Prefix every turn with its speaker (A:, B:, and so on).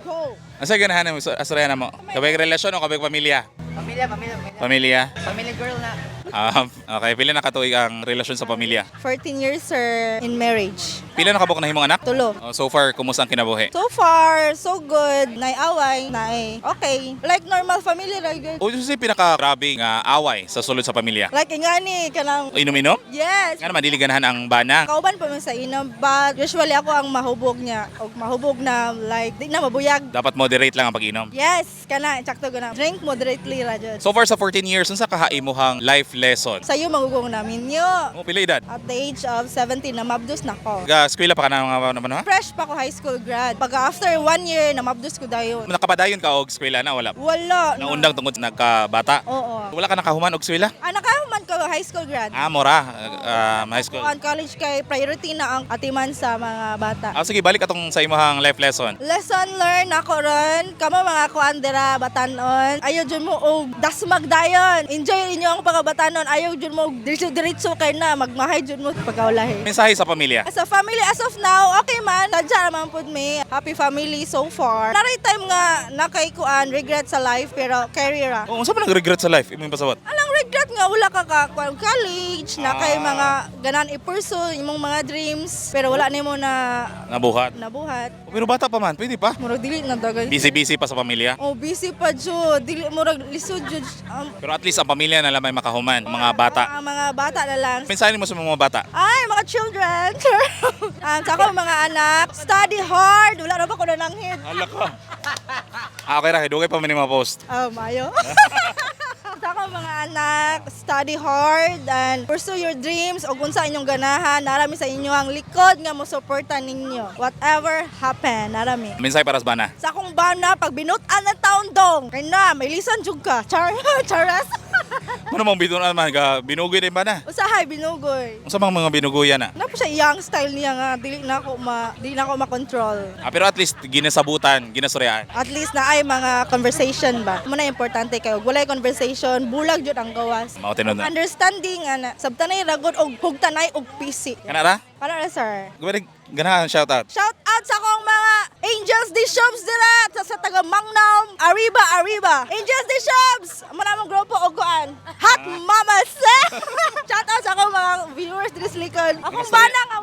A: Go.
B: Asa ganahan mo istoryahan mo? Kabay relasyon o kabay pamilya?
C: Pamilya, pamilya, pamilya.
B: Pamilya.
C: Family girl na.
B: Okay, pila na katuig ang relasyon sa pamilya?
A: 14 years, sir, in marriage.
B: Pila na kabuk nahimong anak?
A: Tulo.
B: Oh, so far, kumusta ang kinabuhi?
A: So far, so good. Naay away, naay okay. Like normal family, right? Good.
B: O yun siya pinaka grabe nga away sa sulod sa pamilya.
A: Like ingani kanang
B: Inom-inom?
A: Yes.
B: Nga naman dili ganahan ang bana.
A: Kauban pa man sa inom, but usually ako ang mahubog niya. Og mahubog na like di na mabuyag.
B: Dapat moderate lang ang pag-inom.
A: Yes, kana sakto gana. Drink moderately ra jud.
B: So far sa 14 years, unsa kaha imuhang life lesson?
A: Sayo magugong namin nyo.
B: Mo pila edad?
A: At the age of 17 na mabdus na ko.
B: Ga eskwela pa ka na mga naman ha?
A: Fresh pa ko high school grad. Pag after one year na mabdus ko dayon.
B: Nakapadayon ka og eskwela na wala?
A: Wala. Na.
B: Naundang tungod nagkabata.
A: Oo.
B: Wala ka nakahuman og eskwela?
A: Ah, nakahuman ko high school grad.
B: Ah, mora, high school.
A: Ang college kay priority na ang atiman sa mga bata.
B: Ah, sige, balik atong sa imuhang life lesson.
A: Lesson learned ako ron, kamo mga kuan dira batanon, ayaw jud mo og dasmag dayon. Enjoy inyo ang pagkabatanon, ayaw jud mo og diretso-diretso kay na magmahay jud mo pagkaulahi.
B: Mensahe sa pamilya.
A: As a family, as of now, okay man. Tadya naman pud mi. Happy family so far. Naray time nga nakay kuan regret sa life pero career ra.
B: Oh, unsa man nag-regret sa life imong pasabot?
A: Alang regret nga wala ka ka kuan college na kay mga ganan i-pursue imong mga dreams pero wala nimo na
B: Nabuhat.
A: nabuhat.
B: Oh, pero bata pa man, pwede pa.
A: Murag dili na dagay.
B: Busy-busy pa sa pamilya.
A: Oh, busy pa jud. Dili murag lisod jud.
B: Pero at least ang pamilya na lang may makahuman, mga bata.
A: Ang mga bata na lang.
B: Mensahe mo sa mga bata.
A: Ay, mga children. Sa ako mga anak, study hard. Wala na ba ko nananghid?
B: Hala ka. Ah, okay ra, dugay pa man ni mga post.
A: Oh, mayo. Sa ako mga anak, study hard and pursue your dreams o kung sa inyong ganahan, narami sa inyo ang likod nga mo suporta ninyo. Whatever happen, narami.
B: Mensahe para sa bana.
A: Sa akong bana, pag binutan ng taon dong, kay na, may lisan jud ka. Char, charas.
B: Ano mong binuan man ka binugoy din bana?
A: Usahay, binugoy.
B: Unsa mang mga binugoyan na?
A: Na po siya young style niya nga, dili na ako ma-control.
B: Ah, pero at least ginasabutan, ginasuryaan.
A: At least na ay mga conversation ba. Muna importante kayo. Walay conversation, bulag jud ang gawas.
B: Mao tinud na.
A: Understanding ana, sabtanay ragod og hugtanay og PC.
B: Kana ra?
A: Para ra, sir.
B: Gawin ganahan shout out.
A: Shout out sa akong mga Angels di Shops dira sa taga Mangnam, Arriba, Arriba. Angels di Shops! Amo na among grupo og kuan. Hot Mamas. Shout out sa akong mga viewers diri sa likod. Akong bana nga